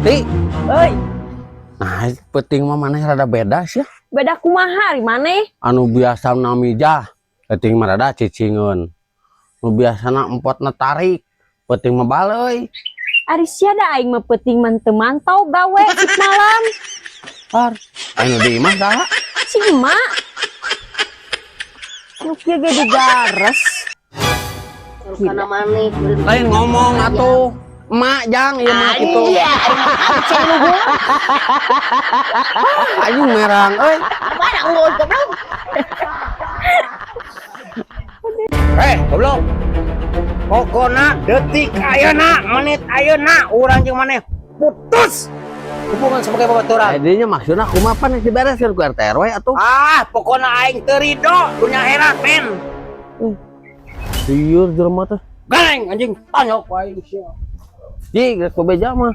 Ti. Euy, Nah, penting mah maneh rada beda sih. Beda kumaha ari maneh? Anu biasa namijah, penting mah rada cicingeun. Nu biasana empotna tarik, penting mah baleuy. Ari sia da aing mah peuting mah teu mantau gawe sip malam. Par, anu di imah saha? Si emak. Nu kieu ge digares. Karena maneh. Lain ngomong atuh. Emak jang ieu mah kitu. Iya, ari mah Anjing merang euy. Apa ada ngos goblok? Eh, goblok. Pokona detik ayeuna, menit ayeuna urang jeung maneh putus hubungan sebagai babaturan. Jadinya maksudna kumaha pan geus dibereskeun ku RT RW atuh. Ah, pokona aing teu rido dunia akhirat, men. Lieur jelema teh. Geng anjing tanyok ku aing sia. Ji, geus bebeja mah.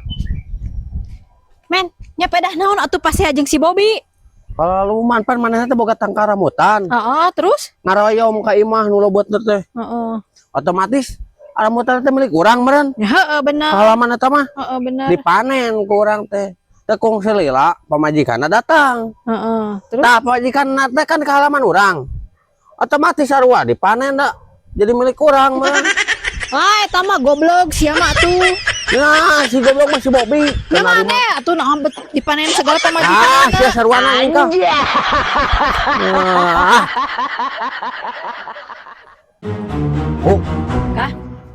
Men, nyepedah naon atuh pasti jeung si Bobby. Kalau luman pan manehna teh boga tangkal rambutan. Heeh, terus? Ngaroyom ka imah nu lobotna teh. Heeh. Otomatis rambutan teh milik urang meureun. Ya heeh bener. Halaman eta mah Heeh bener. dipanen ku urang teh. Tekung selila pamajikanna datang. Heeh. Terus? Tah pamajikanna teh kan ke halaman urang. Otomatis sarua dipanen da jadi milik urang meureun. Ah, eta mah goblok sia mah atuh. Nah, si goblok mah si Bobby. Ya mana atuh naon bet dipanen segala pamajikan. Ah, sia sarwana aing kah. Nah. Oh. Kah?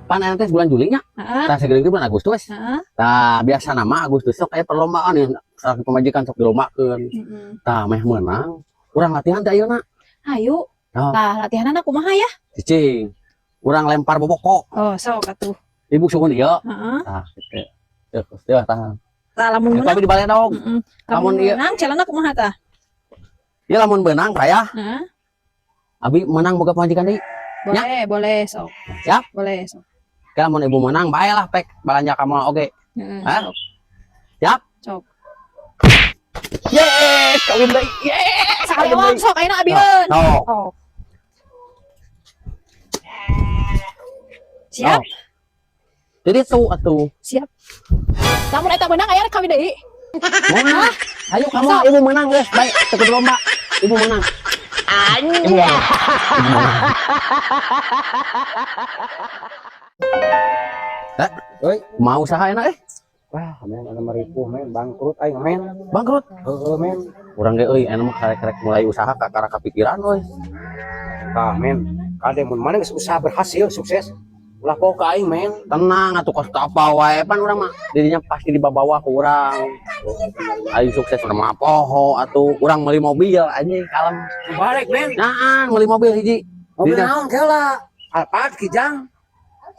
Pan aya teh bulan Juli nya. Heeh. Tah segede itu bulan Agustus. Heeh. Tah biasa nama Agustus sok aya perlombaan yang salaki pamajikan sok dilombakeun. Heeh. Tah meh meunang, urang latihan teh ayeuna. Ayo. Oh. Tah latihanana kumaha ya? Cicing. Urang lempar boboko. Oh, sok atuh. Ibu suhun ieu. Heeh. Tah kitu. Teu, teu tahan. Tah lamun meunang. Tapi dibalik dong. Heeh. Lamun Lamun ieu. meunang calana kumaha tah? Ieu lamun beunang raya, Heeh. abi menang boga pamajikan deui. Boleh, boleh sok. Siap? Boleh sok. Ke lamun ibu menang bae lah pek balanja ka mall oge. Heeh, Hah? sok. Siap? Sok. Yes, kawin deui. Yes, kawin Sakaliwang deui. sok ayeuna abieun. Sok. Sok. Siap? Sok. Jadi tuh atuh. Siap. Lamun eta beunang aya kawin deui. Mau ayo kamu ibu menang guys, baik ikut lomba. Ibu menang. Ibu menang. Ibu menang. Eh, Oi. mau usaha enak eh? Wah, men anu maripuh men bangkrut aing men. Bangkrut. Heeh men. Urang ge euy enak mah karek-karek mulai usaha kakara kapikiran euy. Tah men, kade mun maneh geus usaha berhasil sukses, ulah poho ka aing men. Tenang atuh kos apa wae pan urang mah dirinya pasti dibawa ku urang. Aing sukses urang mah poho atuh urang meuli mobil anjing kalem. Balik men. Naan meuli mobil hiji. Mobil Dirinya- naon kela? Alphard Kijang.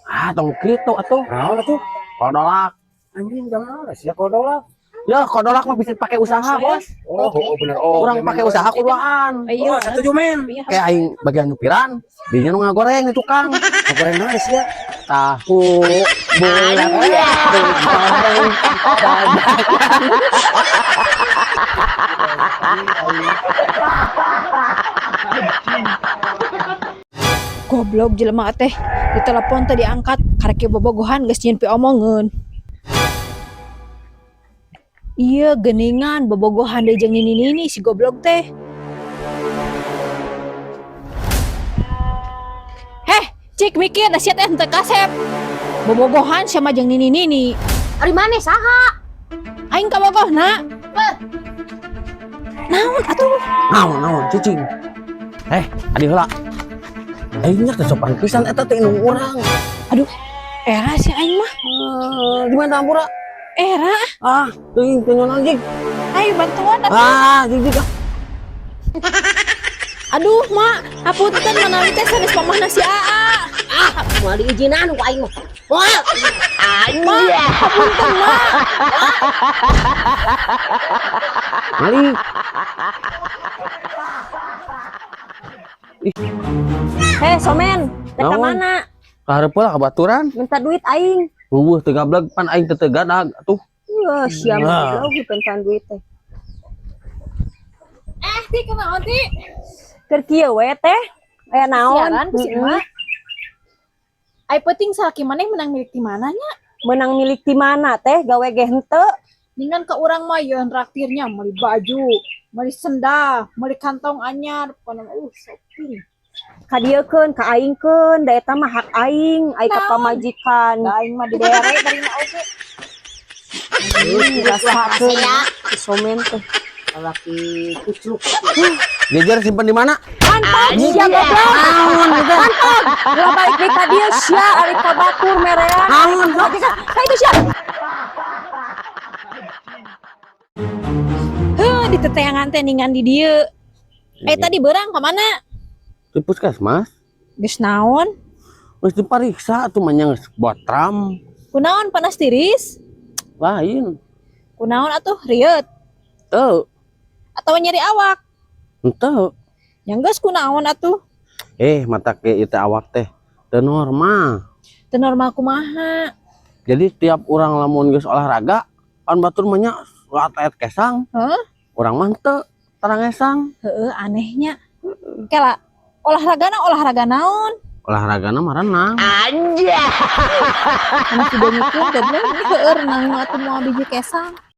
Ah tong kitu atuh. Naon atuh? Kodolak. Anjing jangan naon sia kodolak. Ya kodolak mah bisa dipakai usaha, Bos. Oh, oh bener. Oh, Urang pakai usaha kuduaan. Ayo. Oh, setuju men. Iya. Kayak aing bagian nyupiran, dinya nu ngagoreng di tukang. Goreng naon sia? Tahu bulat goreng dadakan. Goblok jelema teh ditelepon teh diangkat karek bobogohan geus nyieun piomongeun. Iya geningan bobogohan deui jeung nini-nini si goblok teh. Heh, cik mikir da sia teh henteu kasep. Bobogohan sama jeung nini-nini. Ari maneh saha? Aing kabogohna. Naon atuh? Naon naon cicing. Eh, adi heula. Aing nya teh sopan pisan eta teh indung urang. Aduh, era si aing mah. Eh, di mana ampura? Era, Ah, teuing teu nyonan jig. ayo bantuan atuh. Ah, jig jig. ah. Aduh, mak, hapunten manawi teh sanes mamahna si Aa. Ah, moal diizinan ku aing mah. Moal. Mak, hapunten mak. Mali. Heh, somen, rek ka Naon? mana? Kaharep lah kabaturan. Minta duit aing. Eueuh teu gableg pan aing teu tegadag atuh. Wah, siap Nah. goblok dipentan duit teh. Eh, ti kunaon ti? Keur kieu we teh. Aya naon? Siaran ku si Mm-mm. emak. Ai penting salaki maneh menang milik di mana nya? Menang milik di mana teh gawe ge henteu. Ningan ka urang mah yeun traktirnya meuli baju, meuli sendal, meuli kantong anyar, pokona mah shopping. Kadieukeun ka aing keun, da eta mah hak aing, aing ka Naon? pamajikan. Da aing mah dibere bari mah oge. Rasakeun somen teh. Laki kucluk. Jejer simpen di mana? Mantap sia, goblok. Mantap. Ulah balik deui ka dieu sia, ari ka batur merean. Naon? Ka itu sia. Heuh, diteteangan teh ningan di dieu. Eh, tadi berang ka mana? Di puskesmas. Geus naon? Geus dipariksa atuh mah nya geus botram. Kunaon, panas tiris? Lain. Kunaon atuh, rieut? Teu. Atau nyeri awak? Henteu. Yang geus kunaon atuh? Eh, mata ke itu awak teh teu normal. Teu normal kumaha? Jadi tiap orang lamun geus olahraga, pan batur mah nya atlet kesang. Heuh? Urang mah henteu, tarang ngesang. Heeh, anehnya. Kela, olahragana olahraga naon? Olahragana mah renang. Anak tidak mikir goblok, heueuh, renang mah atuh moal biji kesang.